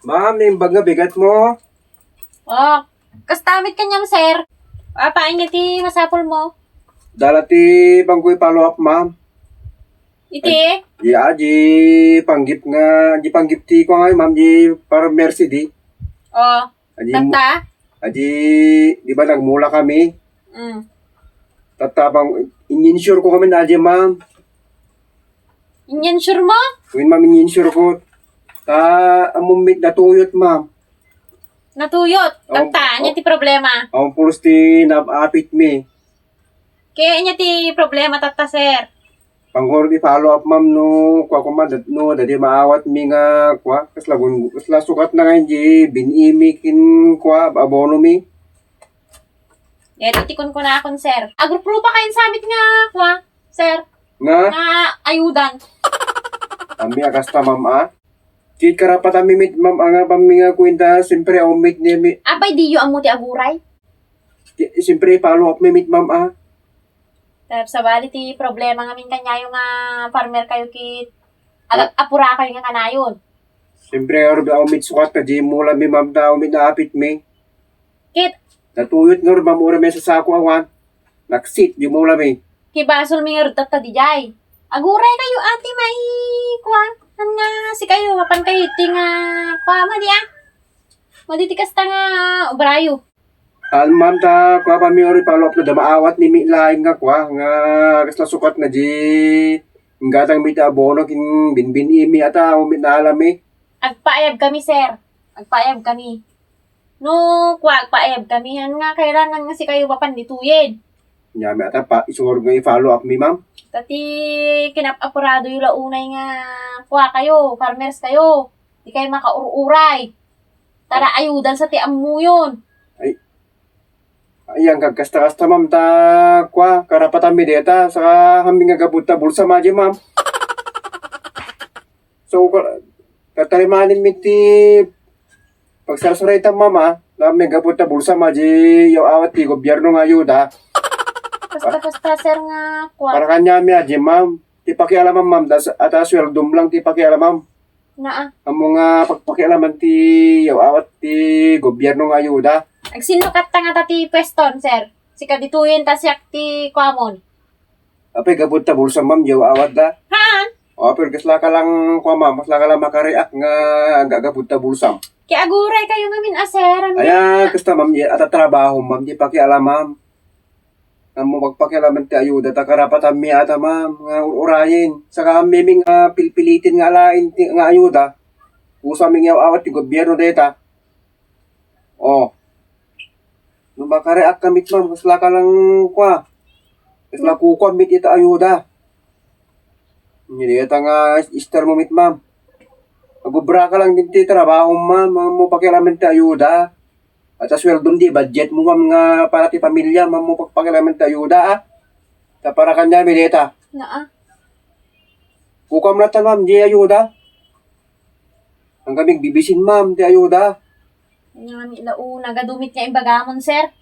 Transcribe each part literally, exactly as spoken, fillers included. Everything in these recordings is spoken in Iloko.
Ma'am, naimbag nga bigatmo? Oh, kasta met kaniam, sir. Apay nga ti masapulmo? Dala ti bangko i-follow up, ma'am. Iti? Ay, ya, di panggip nga, di panggip ti ko nga, ma'am, di para Mercedes. Oh, adi mo-, tatta? Adi, di ba nagmula kami? Mm. Tatta, bang, in-insure ko kami na adi, ma'am. In-insure mo? Wen, ma'am, in-insure ko. Ta, ammom met natuyot, ma'am. Natuyot? Awan, tatta, ania ti problema? Awan pulos ti naapit mi. Kaya ania ti problema, tatta, sir? Pangngoro ti follow up, ma'am, no, kua, kua, ma'am, dat-, no, dadi maawat mi nga, kua, kasla gun-, kasla sukat na nga di bin-i mi kin, kua, abono mi. Daytoy ti kunkunakon, sir. Agrupo pa kayo sa amin nga, kua, sir. Nga? Nga ayudan. Kami a kasta, ma'am, ah. Ti karapatanmi met, ma'am, anga bammi nga kuenta, siyempre, awan met ni mi. Apay, diyo ammo ti aguray? Ti, siyempre, follow up mi met, ma'am, ah. Tapos, sabali ti problema ngamin kaniayo nga farmer kayo ket alag-apura kayo nga kanayon. Siyempre, awan met sukat na di mula mi, ma'am, ta awan met naapit mi. Ket? Natuyot ngarud, ma'am, uray may sasako awan. Naksit, di mula mi. Kibasol mi ngarud tatta dijay. Aguray kayo, ate, mai-, kua. An nga, sikayo, mapan kayo, ti nga, kua, madi, ah. Madi ti kasta nga, obrayo. An, ma'am, ta, kua, pamiuri, follow up na da maawat ni mi lain nga, kua, nga, kasla sukat na di, inggatang mi ti abono, kin binbin-i mi, ata, awan met naalam mi. Agpaayab kami, sir. Agpaayab kami. No, kua, agpaayab kami. An nga, kailangan nga sikayo mapan ditoyen. Ania mi ata pa, isungarod nga i-follow up mi, ma'am. Ta ti kinap-apurado yo la unay nga, kua kayo, farmers kayo. Di kayo makaur-uray. Tara, ayudan sa ti ammuyon. Ay. Ay, ang kagkasta-kasta, ma'am, ta, kua, karapatan mi deta, saka kami nga gabud ta bulsa, maji, ma'am. So, ka-, katarimanin mi ti pagsarsaray ta, ma'am, ah, na may gabud ta bulsa, maji, yaw awat ti gobyerno nga ayuda. Basta, basta, sir, nga, kua. Para kanya mi, aji, ma'am. Ti pakialamam, ma'am, das-, ata sweldom lang ti pakialamam. Naa. Ammo nga pagpakialaman ti yaw awat ti gobyerno nga ayuda. Agsinno katta nga ta ti pweston, sir? Sika ditoyen ta siak ti kuamon. Apay, gabud ta bulsam, ma'am, yaw awat da? Haan. O, apay, kasla ka lang, kua, ma'am, kasla ka lang makareact nga gagabud ta bulsam. Kaya aguray kayo ngamin a, sir. Ano? Aya, kasta, ma'am, ya, ata trabaho, ma'am, di pakialam, ma'am. Ammo pagpakialaman ti ayuda, ta karapatan mi ata, ma'am, nga ur-urayen. Saka ammi mi nga pilpilitin nga alaen ti, nga ayuda. Usa mi nga awat ti gobyerno deta. Oh. No makareact ka met, ma'am, kasla ka lang kua. Kasla kukuam met ita ayuda. Nia deta nga ister mo met, ma'am. Agubra ka lang din ti trabaho, ma'am. Ammo pakialaman ti ayuda. Ata sweldom di budget mo, ma'am, nga para ti pamilya, ma'am, mo pagpakialaman ti ayuda, ah. Ta para kanya, mi deta. Naa. Kukuam latta, ma'am, di ayuda. Ang kami bibisin, ma'am, ti ayuda. Ania nga mi la, o, nagadu met nga imbagamon, sir.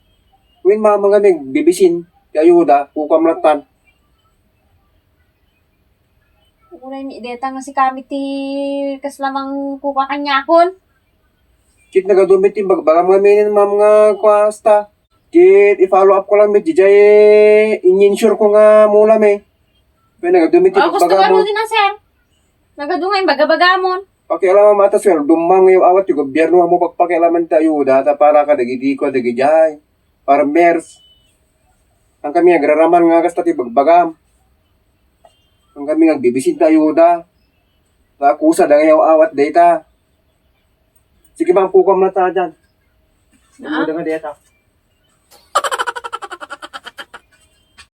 Wen, ma'am, ang kami bibisin ti ayuda, kukuam lattan. Uray mi deta nga si kami ti kasla mangkukua kaniakon. Ket nagadu met ti bagbagam ngamin, ma'am, nga kua, asta. Ket i-follow up ko lang met dijay in-insure ko nga mula mi. Wen, nagadu met ti bagbagam. Gusto nga mo. Rudi na, sir. Nagadu nga imbaga-bagamon. Pakialamam ata sweldom, ma'am, nga yaw awat ti gobyerno, ammo pagpakialaman ti ayuda, ta para kadagiti kua dagidiay farmers. Ang kami agraraman nga kasta ti bagbagam. Ang kami nga agbibisin ti ayuda. Ta kusa da nga yaw awat dayta. Sige, ma'am, kukuam na ta dian. Ah? Ayuda nga dayta.